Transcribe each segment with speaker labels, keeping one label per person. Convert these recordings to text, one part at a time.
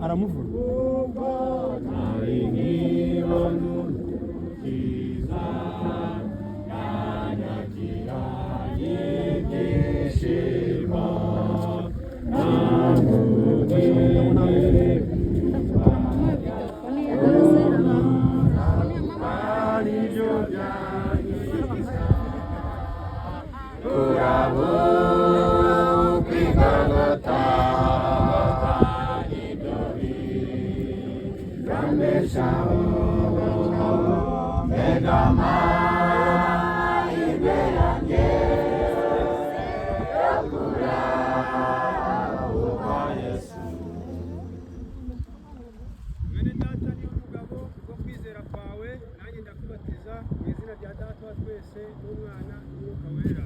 Speaker 1: Aramuvura.
Speaker 2: Mwene data niyo mugabo bwo kwizera kwawe, nanjye ndakubatiza mu izina rya Data wa twese n'Umwana n'Umwuka Wera.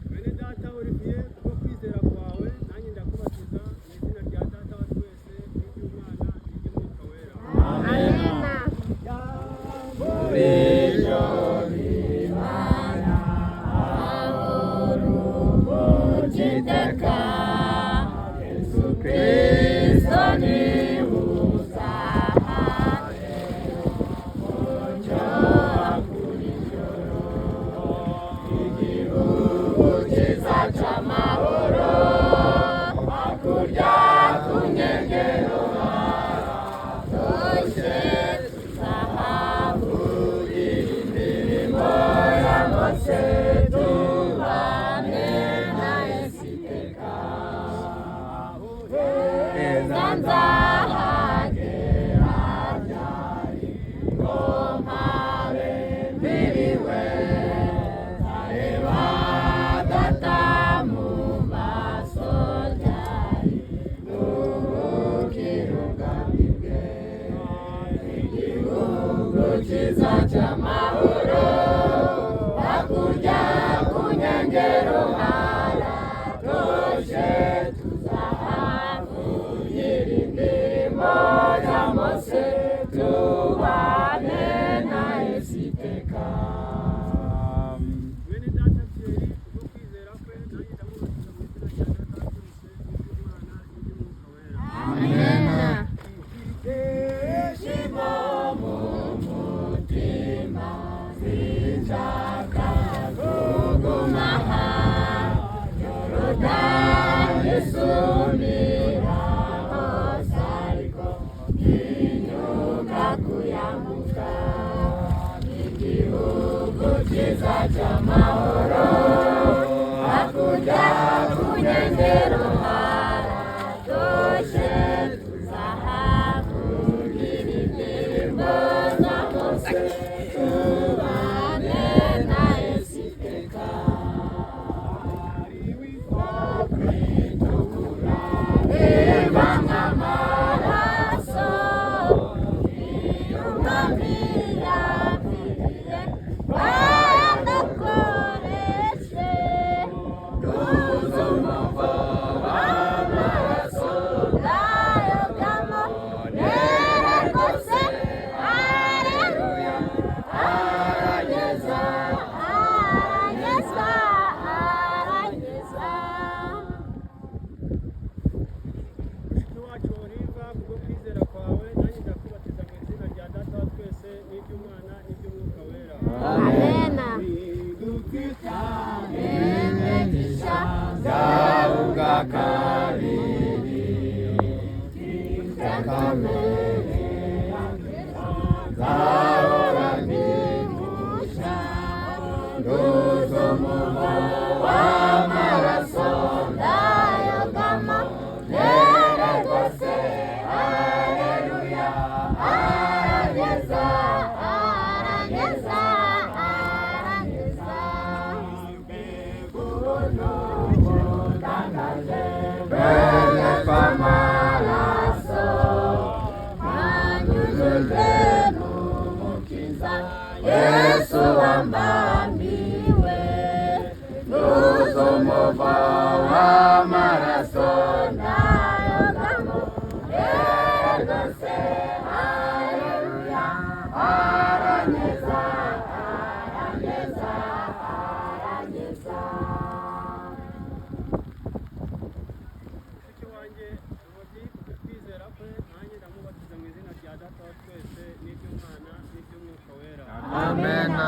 Speaker 2: Mwene data Olivier, kubwo kwizera kwawe, nanjye ndakubatiza mu izina rya Data wa twese n'iry'Umwana n'iry'Umwuka Wera.
Speaker 3: Imigisha zawe ubwa kabiri Kamere nzahora ndimusha nduzo umuvo w'amaraso ndayogamo nere rwose. Haleluya, arageza, arageza, arageza. Ubuntu butangaje bwemezwa amaraso hanyujije n'Umukiza Yesu wambambiwe. Nuzo umuvo w'amaraso ndayogamo rwose. Haleluya, aranyeza, aranyeza, aranyeza.
Speaker 2: Mushiki wanjye Evodi, kubwo kwizera kwe nanjye ndamubatiza mu izina rya Data wa twese n'iry'Umwana n'iry'Umwuka Wera.
Speaker 3: Amena.